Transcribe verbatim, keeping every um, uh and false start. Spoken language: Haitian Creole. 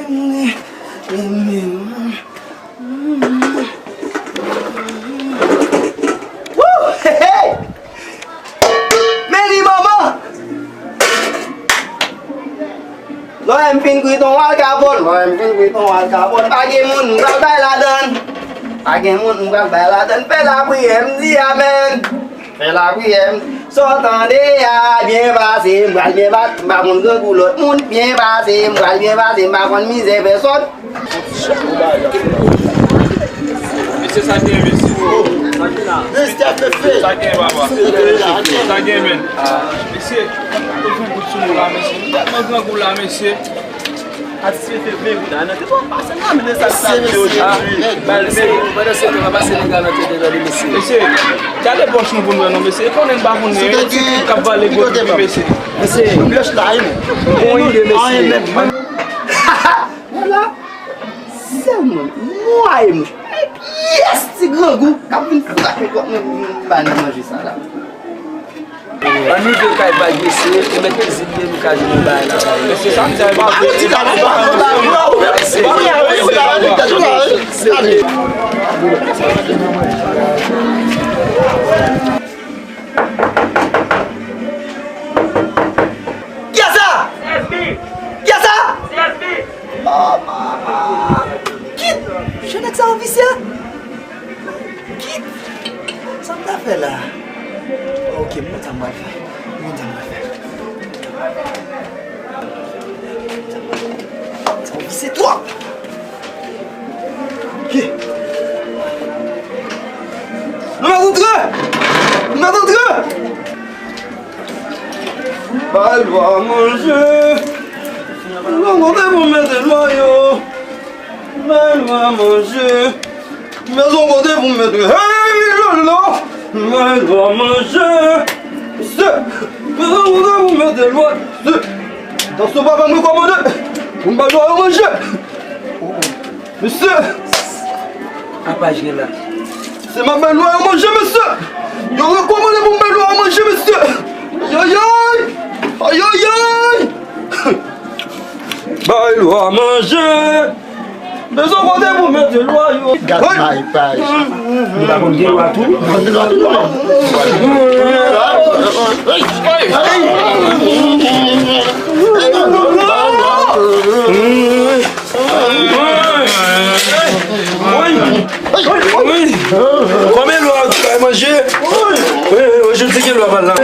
Woo! Hey, hey! Men li manman! Lè m fin kwit on Al Capone, lè m fin kwit on Al Capone, pa gen moun m pral bay ladann. Pa gen moun m pral bay ladann. Fè lapriyè, m di amèn. Fè lapriyè, m. Sa w tande a byen pase, m pral byen pase, m pa konn grangou lòt moun. Byen pase, m pral byen pase, m pa konn mizè pèsòn. Mesye, sa gen, mesye? Sa gen, papa? Sa gen, men? Mesye, ou jwenn kout sou nou la, mesye. Nou tèlman grangou la, mesye. Atis Fefe vle wi la nan tete w pase nan men sa sa yo jodi. Bal vle. Pandan se tan la pase nèg la nan tete nan li, mesye. Mesye, gade pòch nou pou n wè non, mesye. E konnen n pa konnen, e ti trip k ap vale gwo trip, mesye. Mesye, yon glèch la, wi. Bon ide, mesye. Vwala. Sèlman, mwaye mouch. E pyès ti grangou k ap vin frape kòk mwen pou m ba nan manje sa la. Ann rive kay Paj, mesye, e mèt kizin li, nou ka jwenn yon bagay lakay li. Mesye, sa m di a, e pa vre, e pa vre. Kiyès sa? Kiyès sa? Oh, mama! Kit! Jan nèg sa yo visye! Kit! Sa m ta fè la? Ok, m konn sa m pral fè. M konn sa m pral fè. Sa yo visye twòp! Ok. Nou mèt antre! Nou mèt antre! Bay lwa manje. Mezon kote pou mete lwa yo. Bay lwa manje. Mezon kote pou mete. Hey, lolo. Bay lwa manje. Mesye. Mezon kote pou mete lwa. Mesye. Atansyon, papa m rekòmande pou m bay lwa yo manje. Mesye. Apa jwe la? Se m ap bay lwa yo manje, mesye. Yo rekòmande pou m bay lwa yo manje, mesye. Ayayay! Ayayay! Bay lwa manje. Bezwen kote pou mete lwa yo. Gad may paj. Nou pa konn gen lwa tou? Wi. Konbyen lwa ou te bay manje? Wi, wi, wi, jodi gen lwa pa la.